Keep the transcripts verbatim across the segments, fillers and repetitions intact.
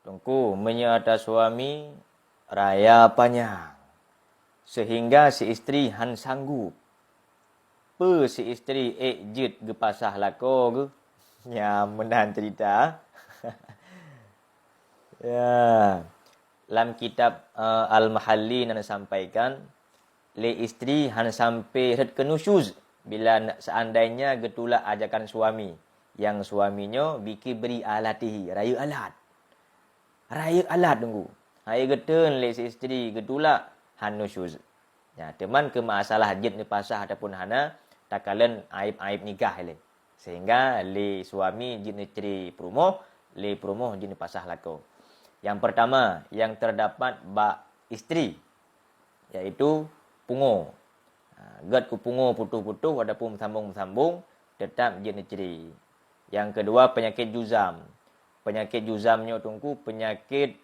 Teungku, meunyoe ata suami raya panyang, sehingga si istri han sanggup. Peue si istri ék jeuet geupasah lakoe geuh? Nyan meunan cerita. Ya. Lam kitab, eh, Al-Mahalli na sampaikan, lé istri han sampai rhot keu nusyuz bila na-, seandainya geutulak ajakan suami, nyang suami nyoe bikibri alatihi, rayeuk alat. Rayeuk alat, Teungku. Hai geuteun lé si istri geutulak, han nusyuz. Ya, teuma keu masalah jeuet neupasah ataupun hana, takalon aib-aib nikah lé. Sehingga lé suami jeuet neucre peurumoh, lé peurumoh jeuet neupasah lakoe. Nyang pertama, nyang terdapat bak istri, yaitu pungo. Ha, gét keu pungo putôh-putôh ataupun meusambong-meusambong, teutap jeuet neucre. Nyang keudua, penyakit juzam. Penyakit juzam nyoe, Teungku, penyakit,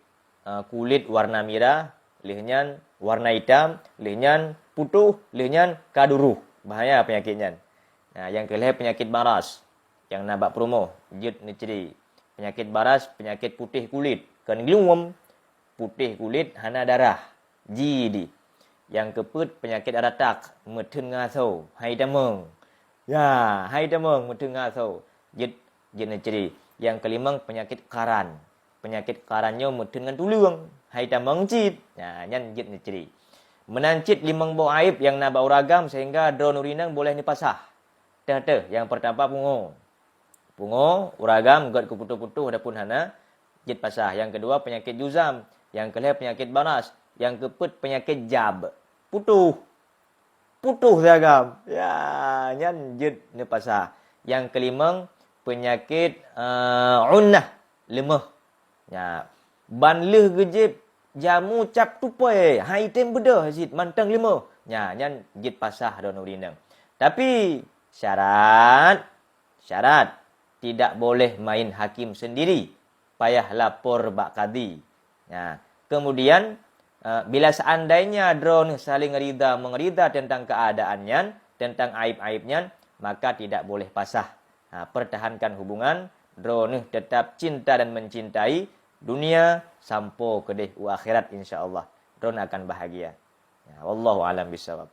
eh, kulét warna mirah, lheueh nyan warna itam, lheueh nyan putôh, lheueh nyan ka duroh. Bahaya penyakit nyan. Nah, nyang keulhèe penyakit baras, nyang na bak peurumoh, jeuet neucre. Penyakit baras, penyakit putéh kulét, kon gluem, putéh kulét hana darah, jidih. Nyang keupeuet penyakit ratak, meutheun ngasoe, hai tamong. Ya, hai tamong, meutheun ngasoe, jeuet, jeuet neucre. Nyang keulimong penyakit karan. Penyakit karan nyoe meutheun ngon tuleueng, hai tamong cit. Ya, nyan jeuet neucre. Meunan cit limong boh aib nyang na bak ureueng agam sehingga droeneuh ureueng inong boleh neupasah. Teuh-teuh, nyang pertama pungo. Pungo, ureueng agam gét keu putôh-putôh ataupun hana, jeuet pasah. Nyang keudua penyakit juzam, nyang keulhèe penyakit baras, nyang keupeuet penyakit jab. Putôh. Putôh si agam. Ya, nyan jeuet neupasah. Nyang keulimong penyakit, eh, unnah, leumeh. Nya, ban lheueh geujieb jamu cap tupée, hai tem beudôh cit mantong leumeh. Nya, nyan jeuet pasah droeneuh ureueng inong. Tapi syarat, syarat tidak boleh main hakim sendiri, payah lapor bak kadi. Nya, kemudian, eh, bila seandainya droeneuh saling rida mengrida tentang keadaan nyan, tentang aib-aib nyan, maka tidak boleh pasah. Ha, pertahankan hubungan, droeneuh tetap cinta dan mencintai dunia sampoe keudeh u akhirat, insya Allah droeneuh akan bahagia. Ya, wallahu a'lam bishawab.